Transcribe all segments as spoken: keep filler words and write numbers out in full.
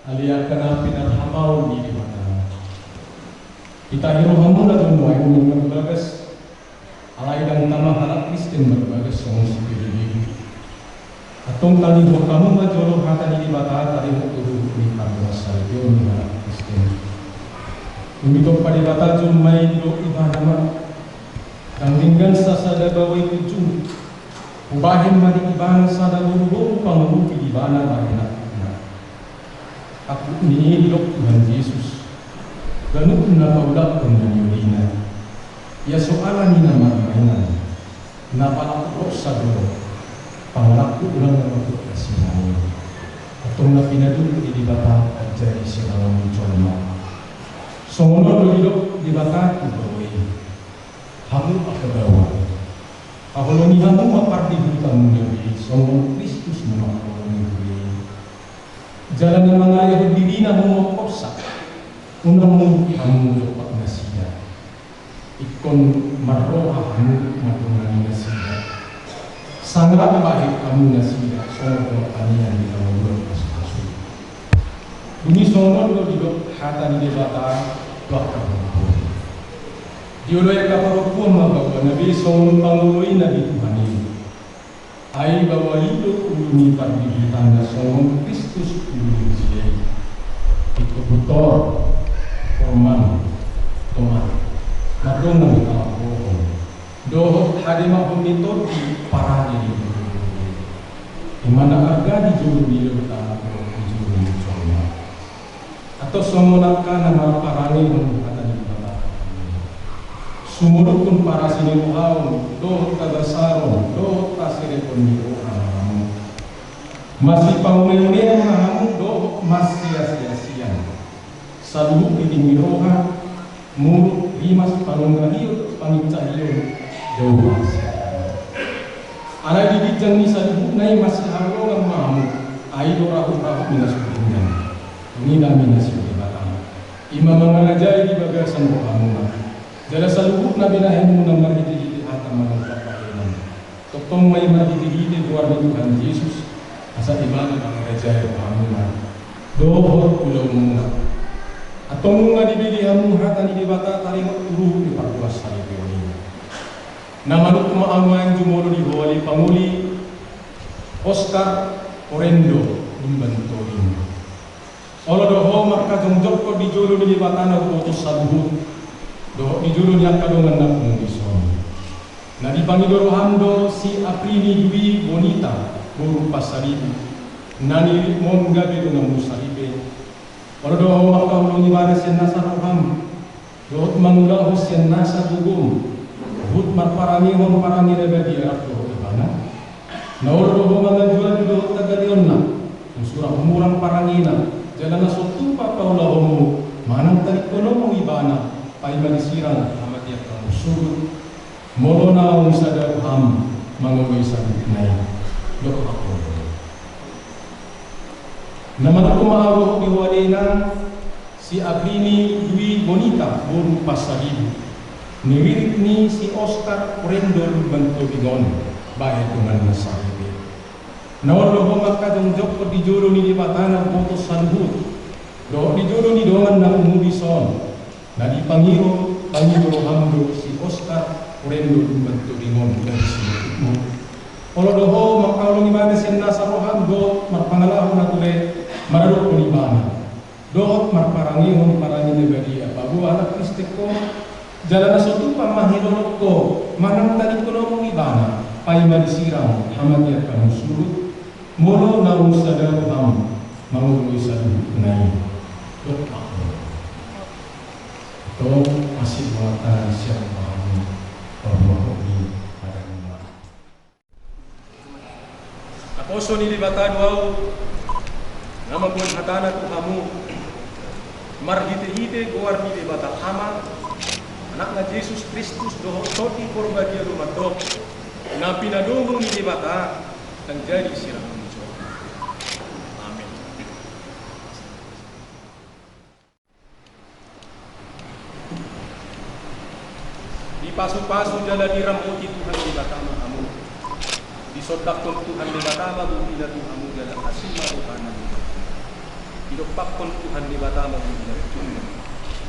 Ale angka na pinarhamaol ni Debata, itahi rohamuna do nuaeng marbagas, alai ndang tama halak Kristen marbagas songon si Pede. Antong talingkor hamu ma jolo hata ni Debata taringot tu ruhut ni pardohot salelengon ni halak Kristen. Dung ditompa Debata jolma i, didok ibana ma, ndang denggan sasada baoa i punjung, hubahen ma di ibana sada boruboru pangurupi di ibana bahen anak. Angkup ni i didok Tuhan Jesus, ganup na paulakhon na niolina. Ia so ala ni na marmainan, na palaku dosa do, pangalaku ulang na mangkut na sinai. Antong na pinadulu ni Debata manjadi sirangon ni jolma. Songon on do didok Debata tu baoa i, hamu angka baoa, haholongi hamu ma pardihutamuna be songon Kristus mangkaholongi huria i. Jala na mangalehon dirina humongkorsa, unang murupi hamu dompak nasida. Ingkon marroha hamu mandongani nasida. Sanga bahen hamu nasida songon hata ni na mangolu pasupasu. Dung i songon on do didok hata ni Debata tu angka parompuan. Dioloi angka parompuan ma baoana be songon pangoloina di Tuhan i. Ai baoa i do ulu ni pardihutanna songon Kristus ulu ni huria i. Ingkon pintor, hormat, tomak, mardongan halak bohong, dohot hademahon ni tondi parange di jolo ni huria i. I ma na arga di jolo ni Debata dohot di jolo ni jolma. Antong songon angka na marparangehon hata ni Debata, sumolukhon parasi ni rohaon dohot hagasaron dohot haserepon ni roha ma hamu. Masipauneunean ma hamu dohot masiasiasian. Saluhut dinding ni roha, muruk, rimas, panungga hiot, pangincahion, dao ma sian hamu. Alai di ginjang ni saluhutna i masihaholongan ma hamu, ai do rahut-rahut ni na so denggan. Dung i dame na sian Debata, i ma mangarajai di bagasan rohamuna. Jala saluhutna binahenmuna marhitehite hata manang parbahenan, tongtong ma i marhitehite goar ni Tuhan Jesus, asa ibana mangarajai rohamuna dohot ulaonmuna. Antong nunga dibege hamu hata ni Debata taringot tu ruhut ni pardohot salelengon i. Na manungkun ma ahu nuaeng jumolo di ho ale pangoli Oskar Orendo Lumban Tobing. Olo do ho mangkajongjongkon di jolo ni Debata na huboto saluhut, dohot di jolo ni angka dongan na pungu dison. Na dipangido roham do si Aprini Dwi Bonita boru Pasaribu, na niriritmon gabe donganmu saripe. Olo do ho mangkaholongi ibana sian nasa roham, dohot mangulahon sian nasa gogom, huhut marparangehon parange na badia rap dohot ibana. Na olo do ho mangajuaju dohot tagalionna, tung sura humurang parangena, jala na so tupa paulahonmu, manang talingkononmu ibana, paima disirang hamatean hamu surut. Molo naung sada roham mangoloi saluhutna i, dok ma ho. Na manungkun ma ahu di ho ale na si Aprini Dwi Bonita boru Pasaribu, niririt ni si Oskar Orendo Lumban Tobing on, bahen donganna saripe. Na olo do ho mangkajongjongkon di jolo ni Debata na huboto saluhut, dohot di jolo ni dongan na pungu dison. Na dipangido, pangido roham do si Oskar Orendo Lumban Tobing on gabe sinurutmu. Olo do ho mangkaholongi ibana sian nasa roham dohot marpangalaho na ture maradophon ibana, dohot marparangehon parange na badia paboa halak Kristen ho, jala na so tupa mangilolot ho, manang talingkononmu ibana, paima disirang hamatean hamu surut. Molo naung sada roham mangoloi saluhutna i, dok ma ho. Antong asi ni Debata sian rohamu, paboahon ni padanmu. Naposo ni Debata do ahu na mamboan hatana tu hamu, marhitehite goar ni Debata Ama, Anakna Jesus Kristus dohot Tondi Porbadia do mandok, na pinadomu ni Debata, ndang jadi sirangon ni jolma. Amen. Dipasupasu jala diramoti Tuhan Debata ma hamu. Disondangkon Tuhan Debata ma botona tu hamu jala asi ma rohana tu hamu. Didompakkon Tuhan Debata ma di na ujungna,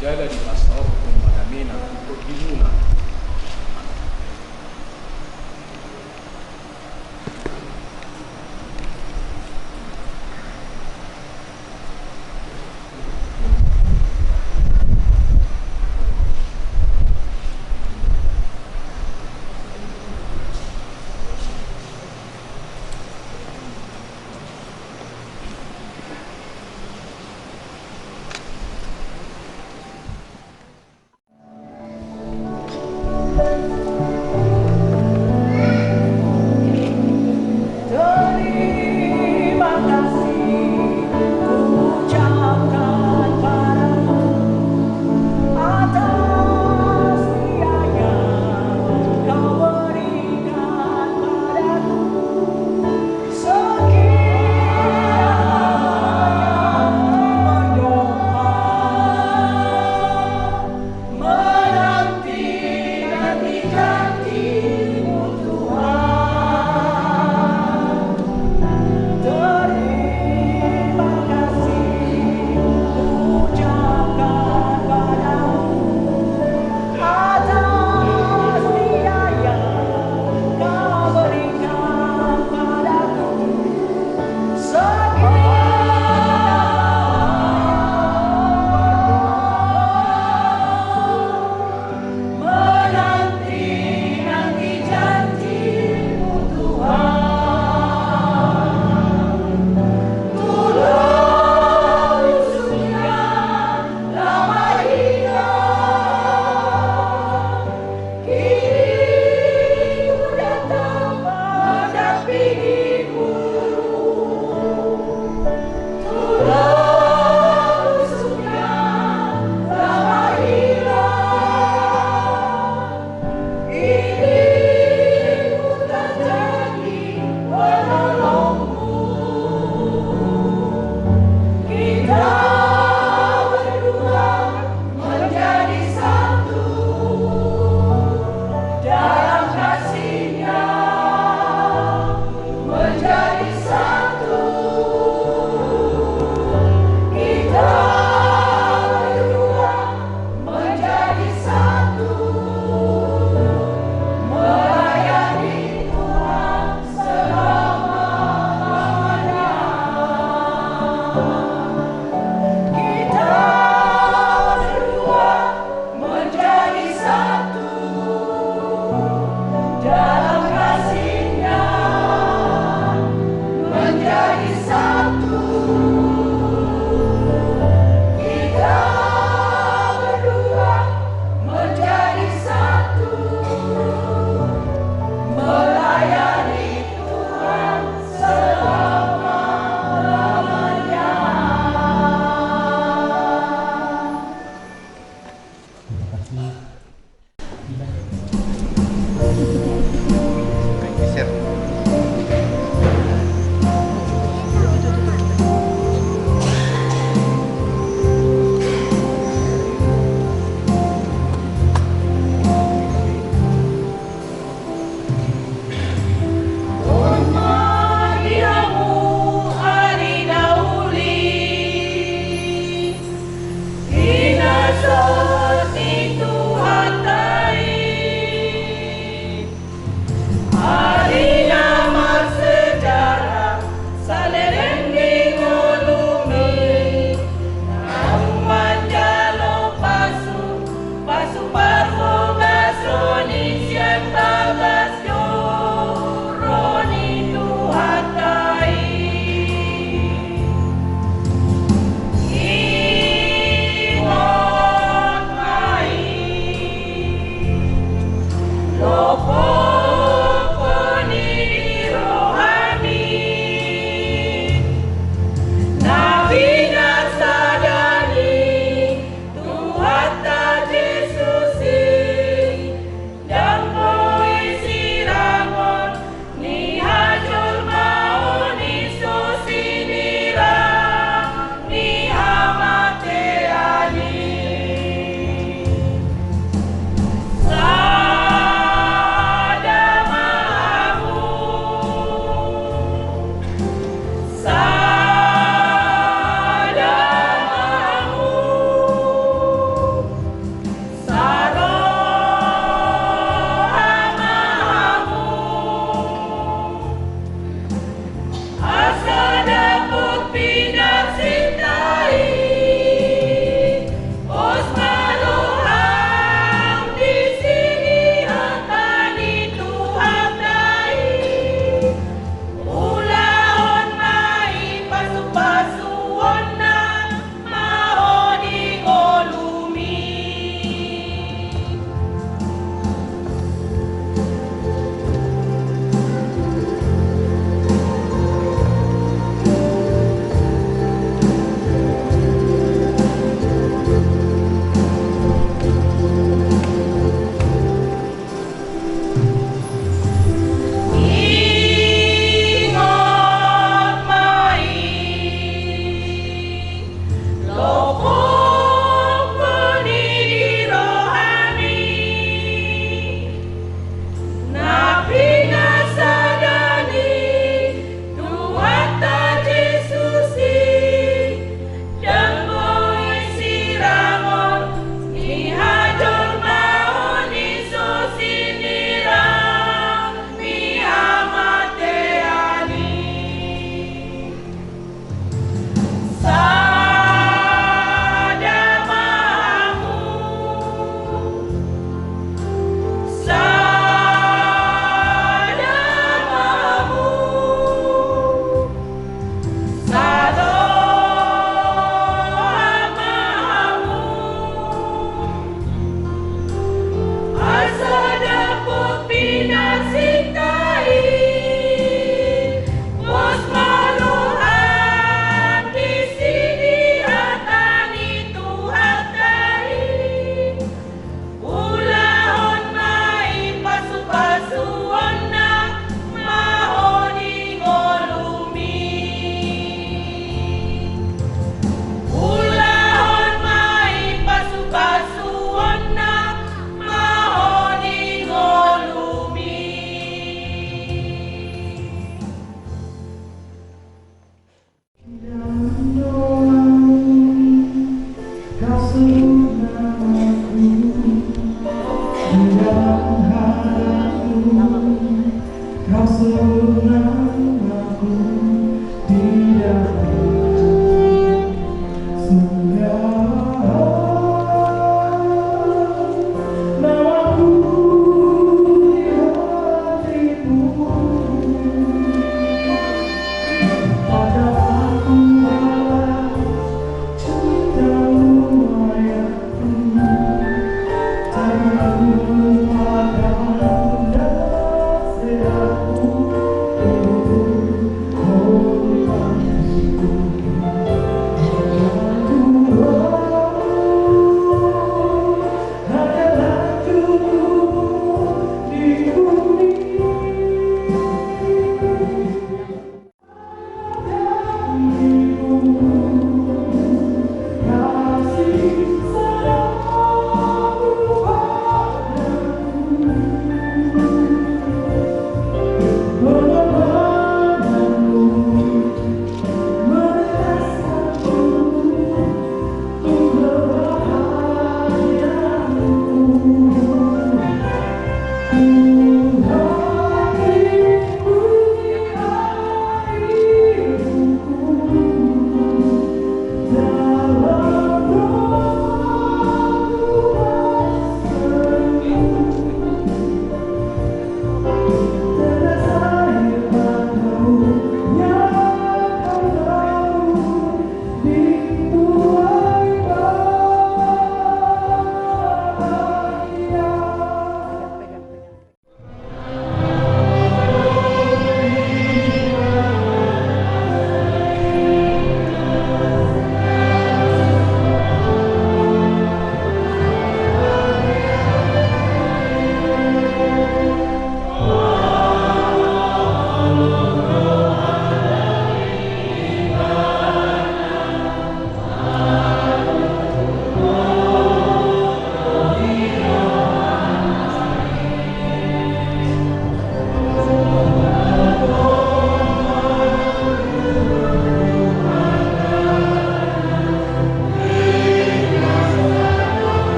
jala dipasaorhon ma damena tu portibiuna.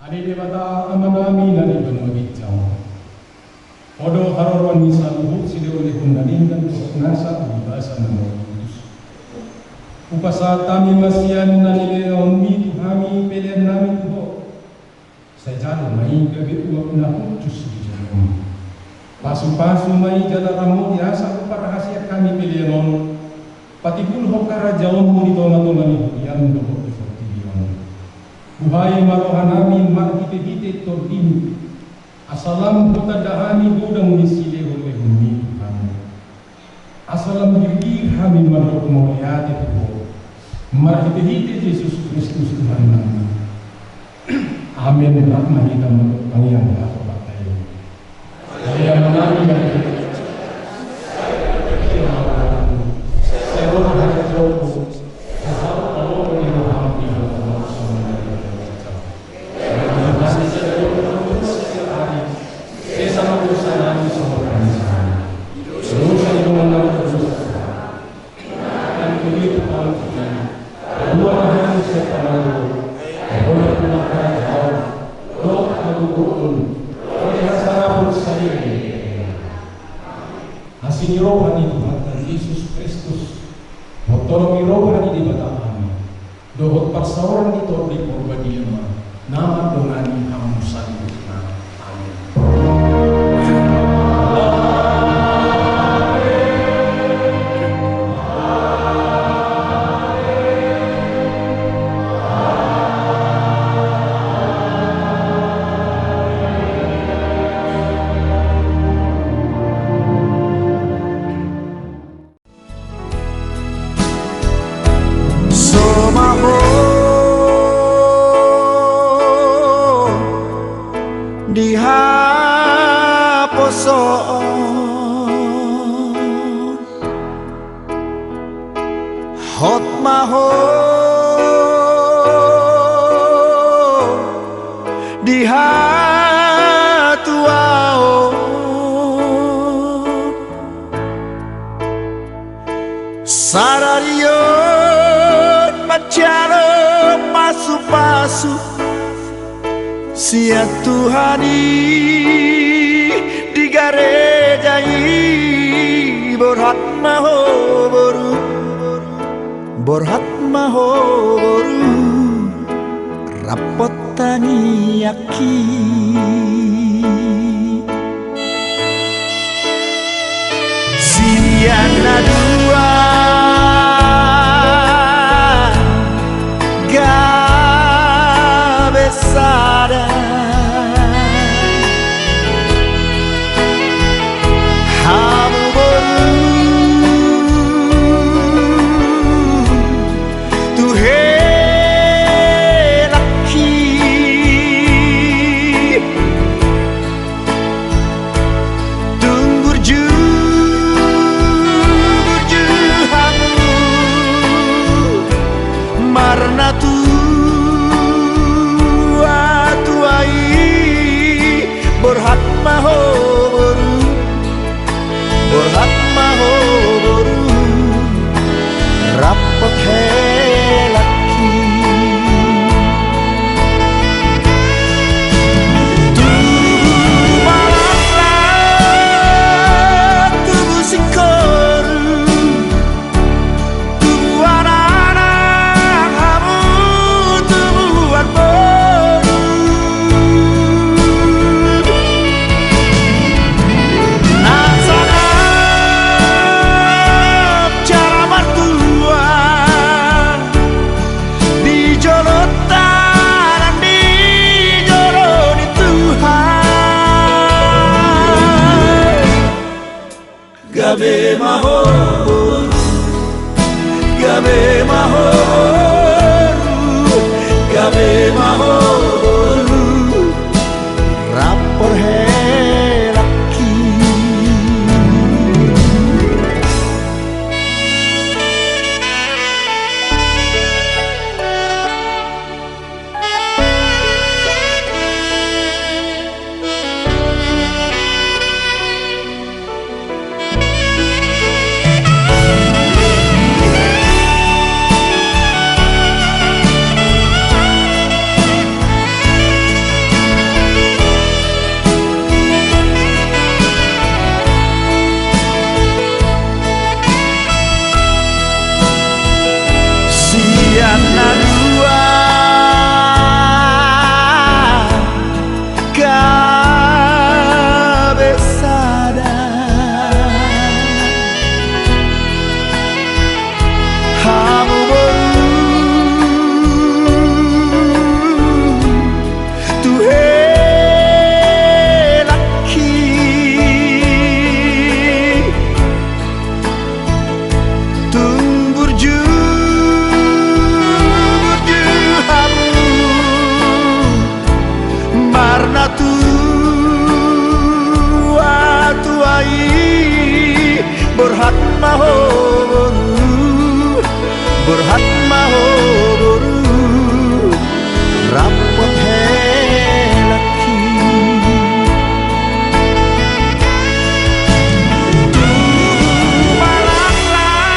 Ale Debata Amanami na di banua ginjang, Ho do haroroan ni saluhut silehonlehon na denggan dohot nasa di basa na kudus. Hupasahat hami ma sian na nilehonMi tu hami pelean nami tu Ho. Sai jalo ma i gabe uap na hushus di joloM. Pasupasu ma i jala ramoti asa huparhaseang hami pelean on, patimbulhon harajaonMu di tongatonga ni huriaM dohot di portibi on. Buhai ma rohanami marhitehite TondiM, asa lam hutanda hami godang ni silehonlehonMi tu hami. Asa lam girgir hami mandok mauliate tu Ho, marhitehite Jesus Kristus Tuhannami. Amen. Rap ma hita mandok tangiang hatobatta i. Ale Amanami na di banua ginjang, sai ro ma harajaonMu, sai saut ma lomo ni rohaM di hami songon na di banua ginjang. Sesa ma dosanami songon na nidosa ni dongan nami tu dosa. Unang huria tu pangunjunan, palua ma hami sian pangago, ai Ho do nampuna harajaon dohot hagogoon dohot hasangapon saleleng ni lelengna. Asi ni roha ni Tuhanta Jesus Kristus, dohot holong ni roha ni Debata Ama, dohot parsaoran ni Tondi Porbadia ma na mandongani hamu saluhutna. Amen. Ho di haposoon, hot ma ho di hatuaon. Sadari on manjalo pasupasu sian Tuhan i di gareja i. Borhat ma ho boru, borhat ma ho boru, rap tangiangki. Sian na dua gabe sada. Hamu boru tu helangki. Tung burju, burju hamu marnatua-tua i. Borhat ma ho boru, borhat ma ho boru, rap helangki. Tubu ma laklak, tubu singkoru, tubuan anak hamu, tubuan boru. Na sangap jala martua di jolonta nang di jolo ni Tuhan. Gabe ma ho boru, gabe ma ho boru, gabe ma ho boru, rap helangki. Sian na dua gabe sada. Hamu boru tu helangki. Tung burju, burju hamu marnatua-tua i. Borhat ma ho boru, borhat ma ho boru, rap helangki. Tubu ma laklak,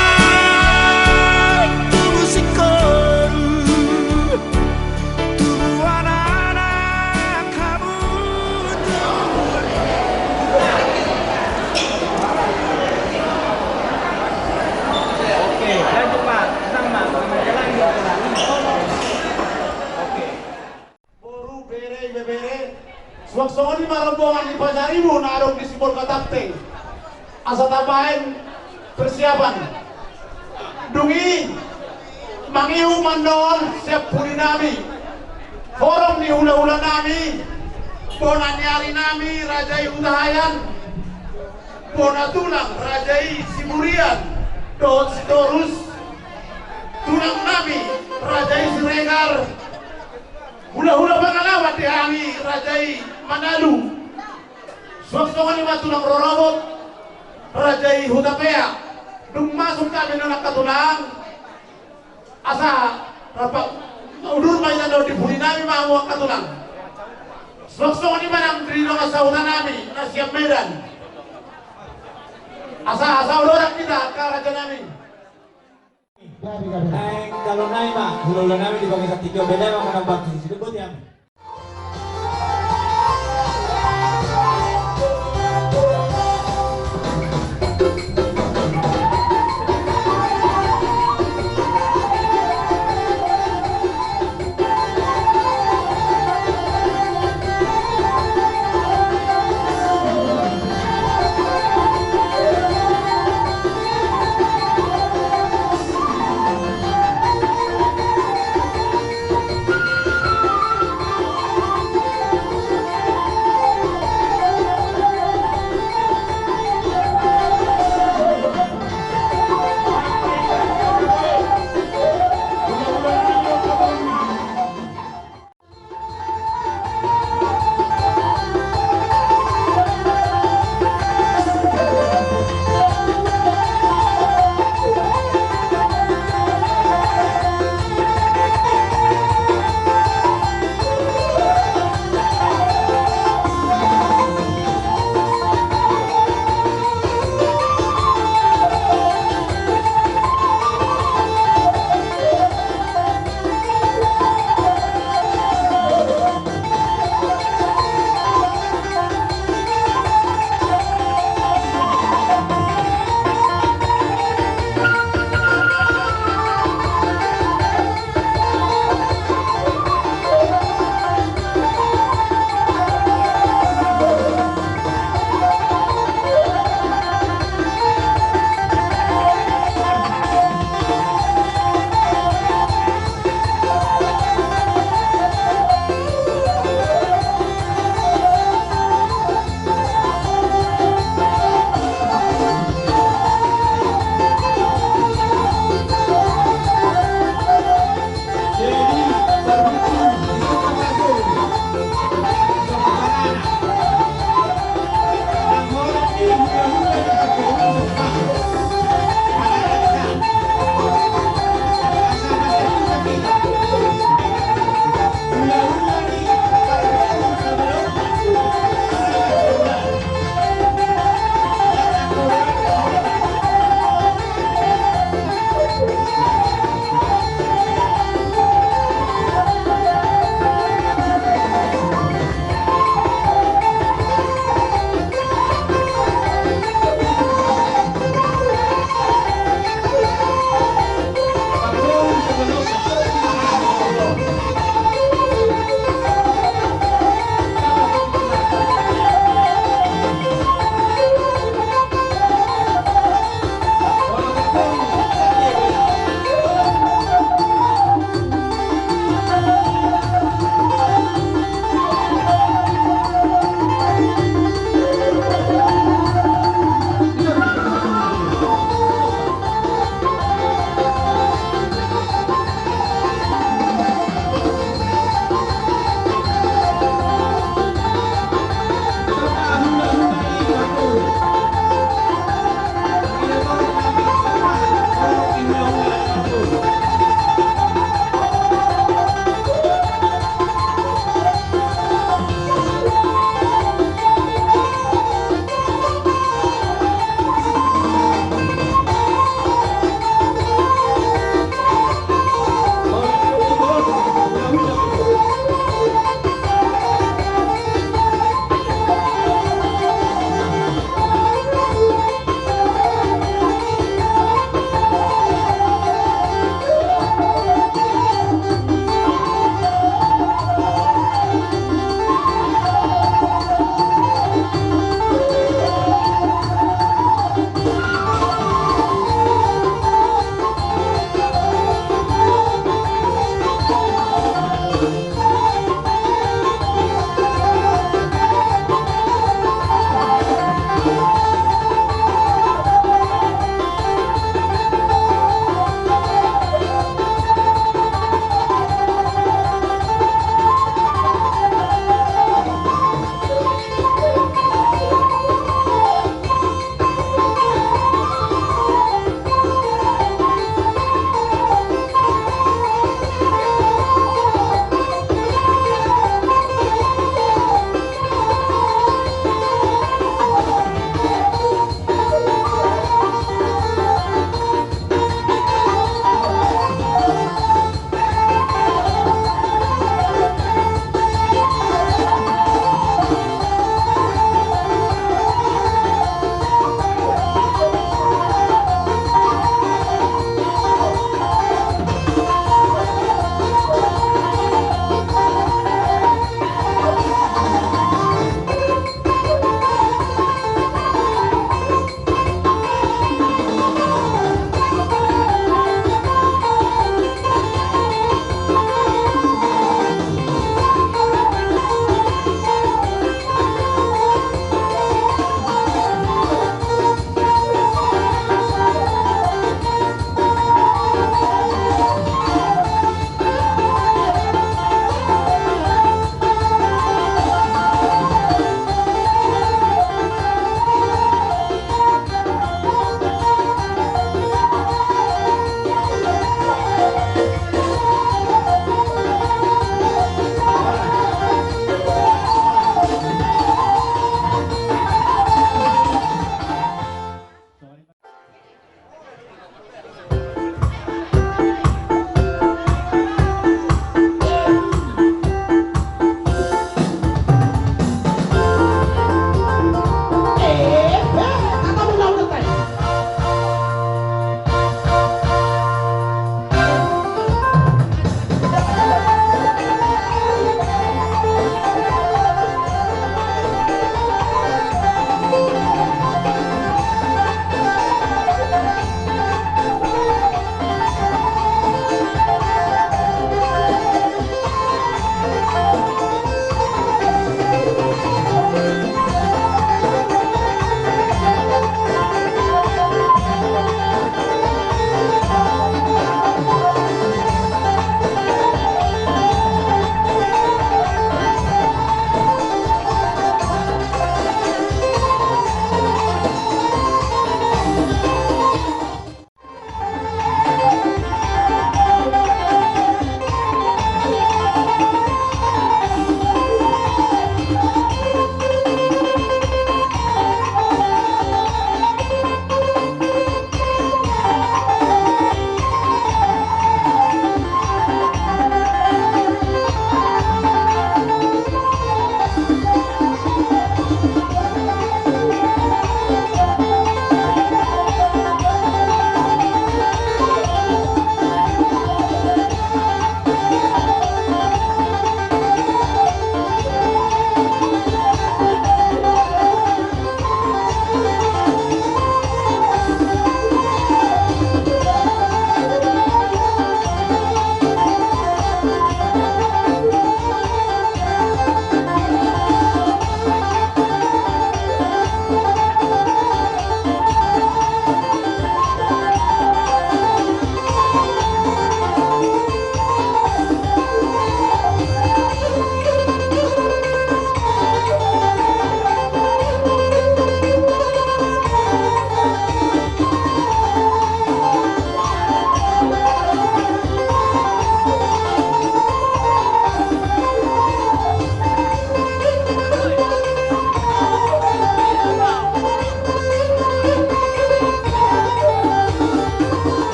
tubu singkoru, tubuan anak hamu, tubuan. Oke, lanjut, Pak. Tenang, Pak. Tenang, jalan, jalan. Oke. Boru, bere, ibebere, suang songon i ma rombongan ni pajarimu na adong di Sibolga Tampeng. Asa tabaen persiapan. Dung i mangihut ma annon sian pudi nami, horong ni hulahula nami, bona ni ari nami, raja i Hutahaean, bona tulang, raja i Siburian dohot Sitorus. Tulang nami, raja i Siregar. Hulahula pangalaman di hami, raja i Manalu. Suang songon i ma tulang rorobot, raja i Hutapea. Dung masuk hami nuaeng angka tulang, asa rap udur ma hita nuaeng di pudi nami ma hamu angka tulang. Suang songon i ma nang di dongan sahuta nami na sian Medan. Asa, asa udur hita angka raja nami. Naeng, kalau nai ma hulahula nami di bagasan tingki on, beda ma manang bangsi sideboti ami.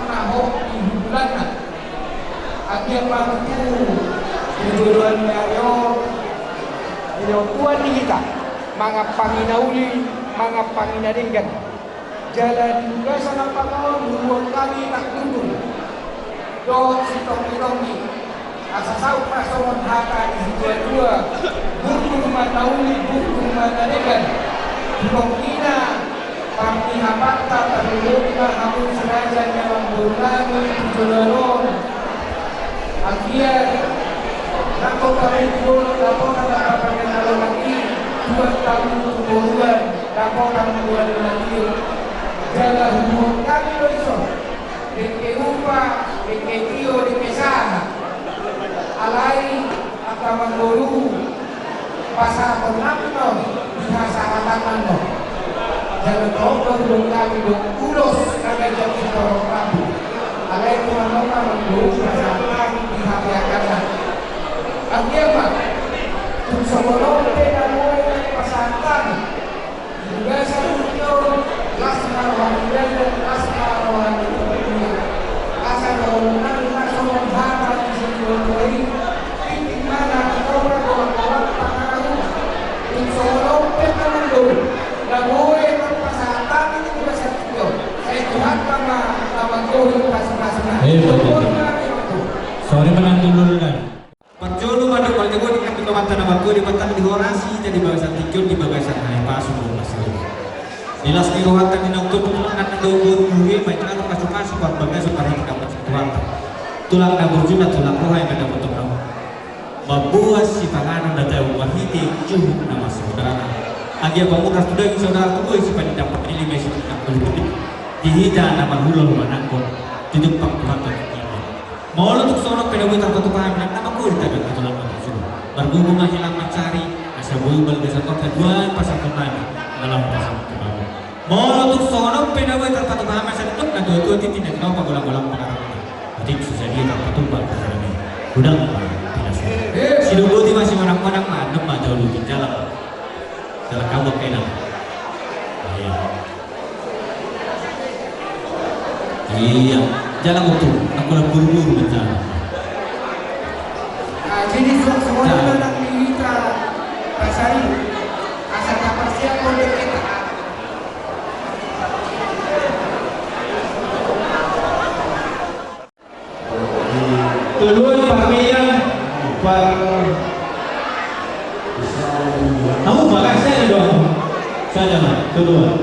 Na hot di hubunganna. Anggiat ma tutu di joloan ni ari on, di na tua ni hita, mangan pangi na uli, mangan pangi na denggan. Jala di bagasan ampang on, huboan hami tanggurhon dohot sitonggi-tonggi. Asa saut ma songon hata ni situa-tua: burju ma na uli, burju ma na denggan. Di tonggina partingkianta, tarlumobi ma hamu si raja ni amangboru nami tu joloan on. Anggiat nangkok hamu tu dolok, dapotan na parpangalaman i, tuat hamu tu toruan, dapotan tu dolok i. Jala huboan hami do dison, dengke upa, dengke tio, dengke sahat. Alai angka amangboru, pasahaton nami ma on di hasahatan nami on. Jala tong do huboan hami do ulos na ganjang sitorop rambu. Alai tung adong ma amangboru pasahat hami di hapeakan nami. Anggiat ma tung songon on pe na boi pasahat hami di bagasan tingki on, las ma roha ni raja, las ma roha ni partingkian. Asa dohonon nami ma songon hata ni situa-tua i: Tingting ma na tinopa, golang-golang pangarahutna. Tung songon on pe amangboru, na boi pasahat hami di bagasan tingki on, sai Tuhanta ma na manggohi pasu-pasuna. Eh, betul. Songon i ma amangboru. Songon i ma nang dulu, Dang. Parjolo mandok, parjolo di hami, Tuhanta na manggohi, Debata na di horasi hita di bagasan tingki on, di bagasan hahipason dohot hasahatan. Di las ni rohanta di naung tondung, anak na dohot boru, i ma i tahe pasu-pasu, parbagason, parhite na mansai Tuhanta. Tulang na burju, na tulang roha, i ma na dapotan hamu. Mamboan sipanganon na tabo marhite juhut na marsaudara. Anggiat pamurnas tu daging, saudara tu bohi, sipanindang pamili, ma i sipanindang pamili di hita na marhulahula manangkok, ditumpak Tuhanta tu hita. Molo tung songon on pe na boi tarpatupa hami nang na manggohi, tagan hatulang na marsuo. Margogo ma hilang mansari, asa boi balga sator haduan pasahaton nami na laho pasahat tu hamu. Molo tung songon on pe na boi tarpatupa hami, asa didok natua-tua: Tingting na tinopa, golang-golang pangarahutna. Otik, so sadia tarpatupa hami. Godang ma pinasuna. Sidok boti ma simonang-monang ma, annon ma tauluti, jala. Jala kamu kena. Iya. Iya, jala mutu, aku lah buru-buru mencari. Nah, jadi suang semua. Jala. Anak kita pasari, asa tak persiap pun kita. Tuluan parmean, par-, hamu bagas saja dong. Saja ma, tuluan.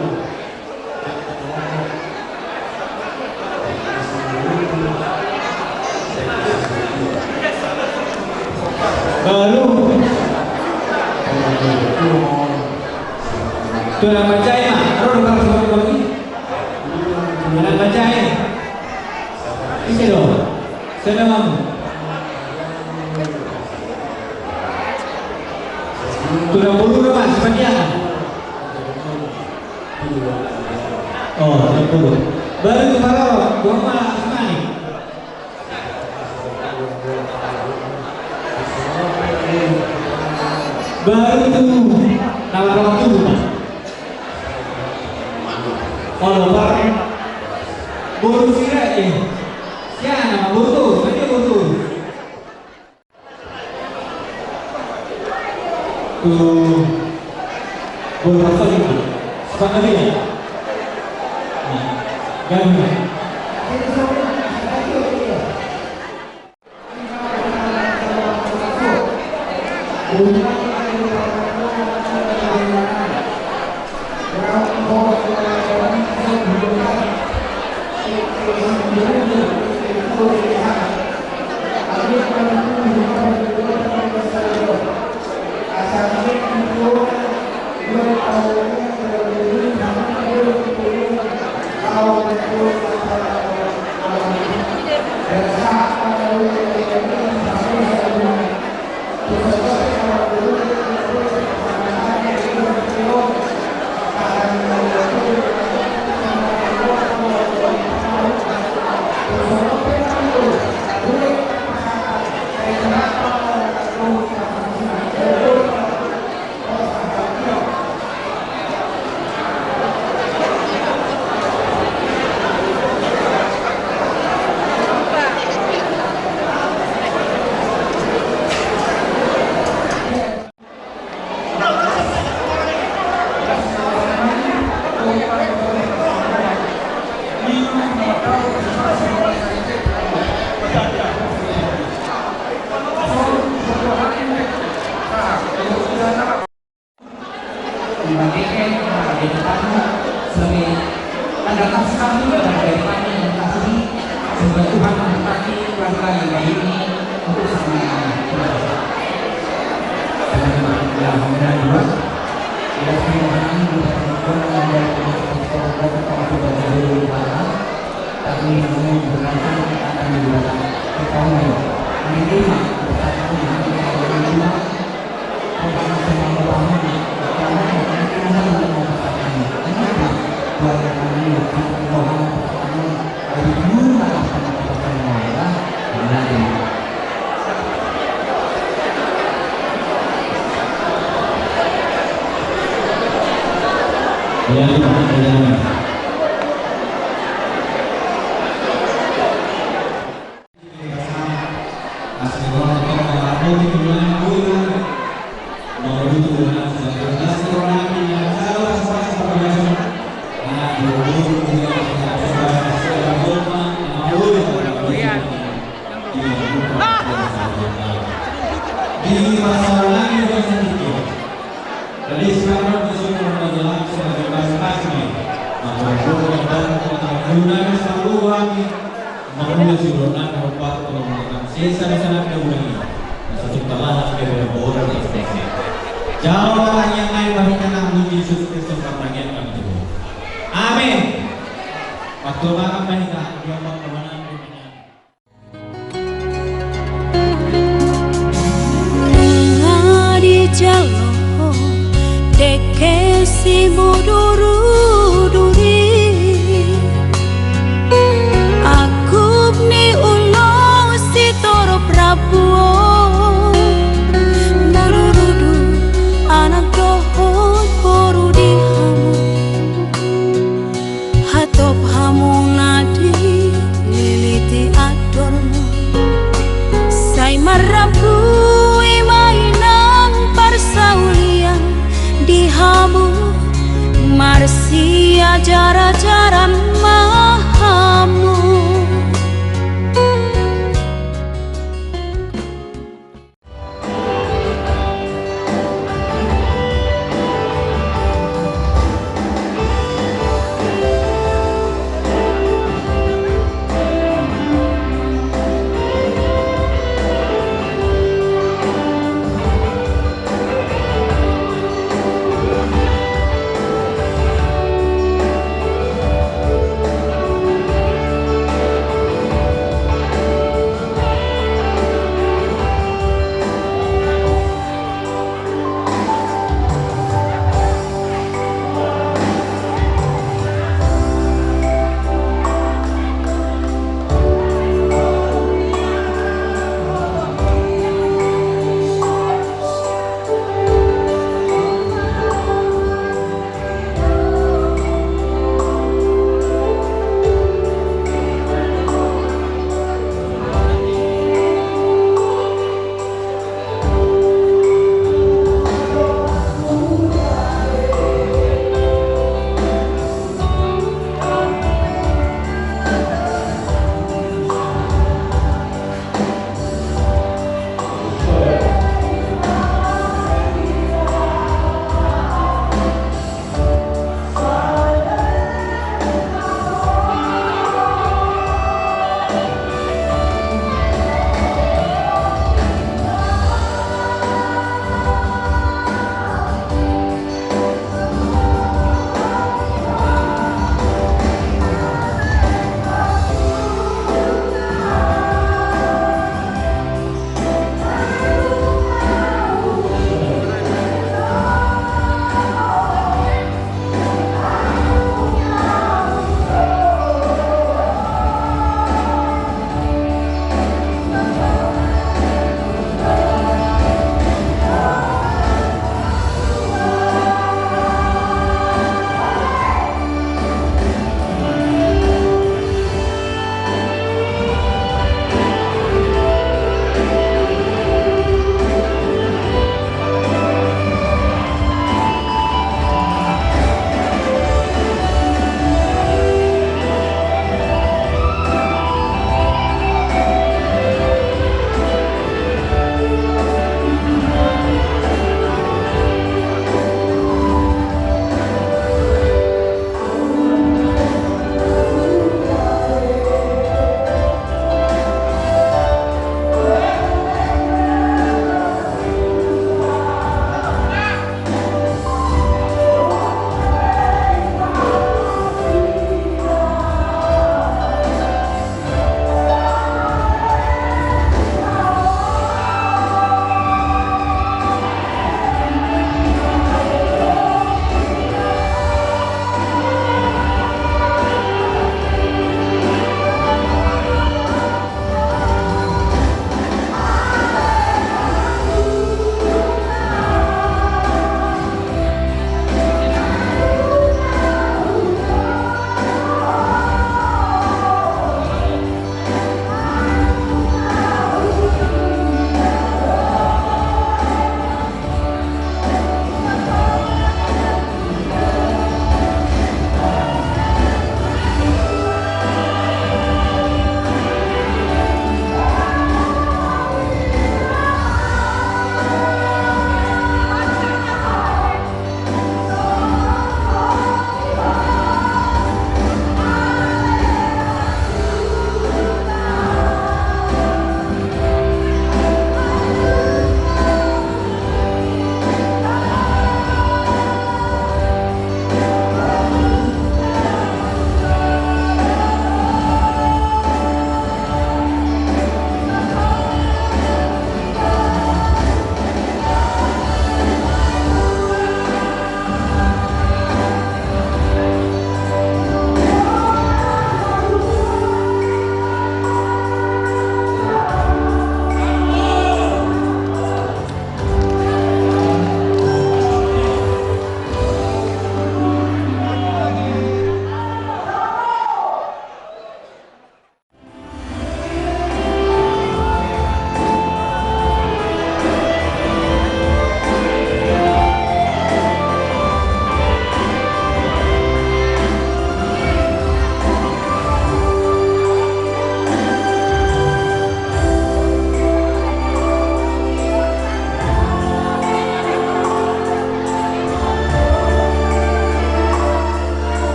Baru. Tulang mansai ma, ro do baru. Tulang mansai. Ise do? Sada ma hamu. Tulang boru do ma, sipandiangan. Oh, tulang boru. Baru tu parau, gua ma asmani. Baru tu nama-nama tu ma. Olo, par-, boru sira, eh. Sia nama boru tu, sadia boru tu. Tu boru apa itu? Sepakat ya? Nah, gagal. Mangula sibotolan na hombar tolong mengatakan sesa di sana ada ulang ini. Nah, satu kalahan dari bola di S P C. Jauh orang yang naik baru kena muji Yesus Kristus pertanyaan kami tuh. Amin. Waktu makan banyak dia mau kemana? Nga dijalo dengke simudurudur i, angkup ni ulaon sitorop rambu on, na rurudur anak dohot boru di hamu. Hatop hamu na di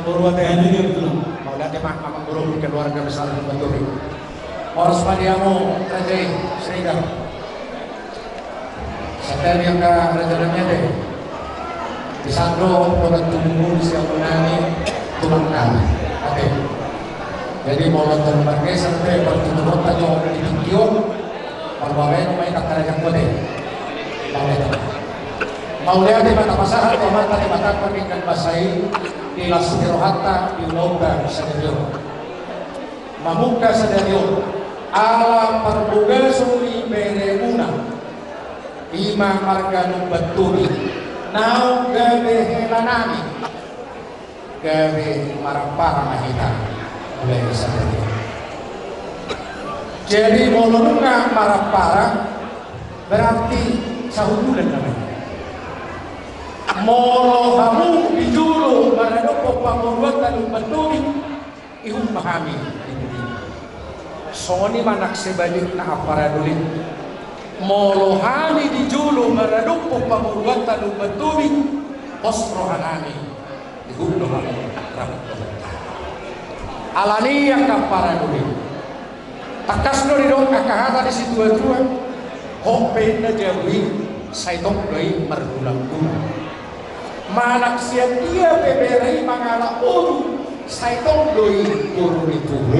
Boru, ate, hami do tulang. Mauliate ma, amang boru, keluarga besar Lumban Tobing. Horas ma di hamu raja i, Siregar. Santabi angka raja nami, ate. Di sandok dohot tubumu di siamun nami, tulang nami. Ate. Jadi molo tung margeser pe partuturonta jo di tingki on, marbahen ma i angka raja, ate. Mauliate. Mauliate ma tapasahat tu Amanta Debata pardenggan basa i, di las ni rohanta di ulaonta sadari on. Mamungka sadari on, ala parbagason ni beremuna, i ma marga Lumban Tobing, naung gabe hela nami, gabe marampara ma hita mulai sadari on. Jadi molo nunga marampara, berarti sahundulan nama i. Molo hamu di jolo maradophon pamoruonta Lumban Tobing, ihut ma hami di pudi. Songon i ma nang sebalikna, ampara doli. Molo hami di jolo maradophon pamoruonta Lumban Tobing, pos roha nami, ihut do hami rap dohot hami. Alani i, angka ampara doli, tangkas do didok angka hata ni situatua: Hot pe inna jabu i, sai tong do i margulanggulang. Manang sian dia pe bere i mangalap boru, sai tong do i boru ni tubu.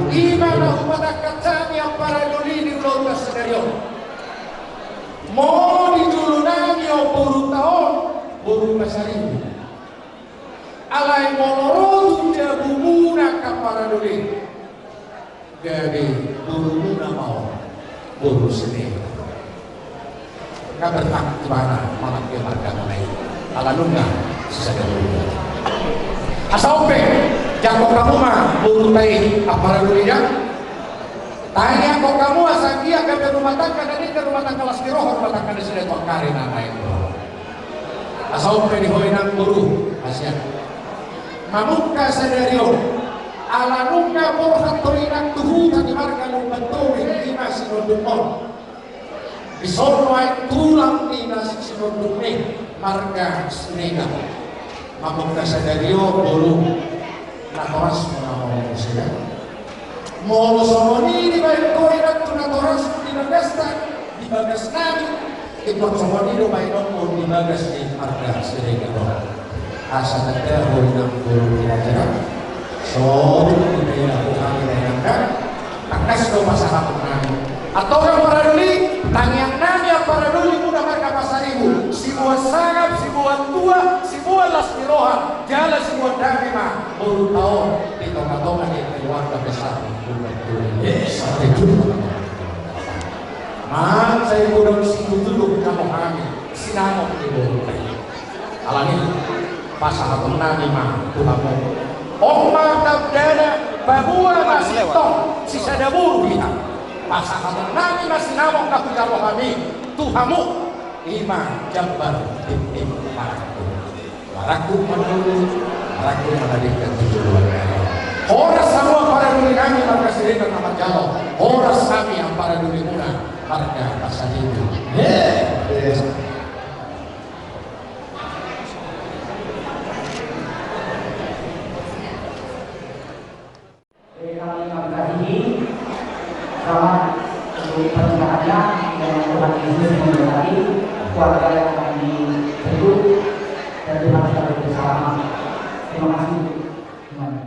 I ma na hupatangkas hami, ampara doli, di ulaonta sadari on. Molo di jolo nami on borunta on, boru Pasaribu. Alai molo ro tu jabumuna, angka ampara doli, gabe borumuna ma on, boru Siregar. Nga bertanggung mana manang dia margamuna i, ala nunga sisada boru. Asa on pe, jangkon hamu ma borunta i, ampara doli, da. Tangiangkon hamu asa anggiat gabe rumah tangga na denggan, rumah tangga las ni roha, rumah tangga na sida tu angka ari na naeng ro. Asa on pe di ho, inang boru, hasian. Mamungka sadari on, ala nunga borhat ho, inang, tu huta ni marga Lumban Tobing, i ma Sinondung on. Dison do aek tulang ni na Sinondung i, marga Siregar. Mamungka sadari on, boru, natorasmu nama on muse, da. Molo songon i dibahen ho, inang, tu natorasmu di bagasta, di bagas nami, ingkon songon i do bahenonmu di bagas ni marga Siregar on. Asa tanda ho, inang boru, kira-kira. So, dibahen ho hami, inang, da. Tangkas do pasahaton nami. Antong, ampara doli, tangiang nami, ampara doli, muna marga Pasaribu, siboan sangap, siboan tua, siboan las ni roha, jala siboan dame ma borunta on di tonga-tonga ni keluarga besar Lumban Tobing. Mansai godang situtu do hamu hami sinamot ni borunta i. Alani i, pasahaton nami ma tu hamu. On ma tandana, paboa ma sintong sisada boru hita. Pasahaton nami ma sinamot na hujalo hami tu hamu, i ma jambar tintin marangkup. Marangkup ma na uli, marangkup ma na denggan tu joloan. Horas hamu, ampara doli nami marga Siregar na manjalo, horas hami, ampara doli muna marga Pasaribu. Yes. Kami mengasihi, selamat untuk pernikahannya, dan Tuhan Yesus memberkati keluarga yang akan disebut, dan Tuhan selalu bersama. Terima kasih semuanya.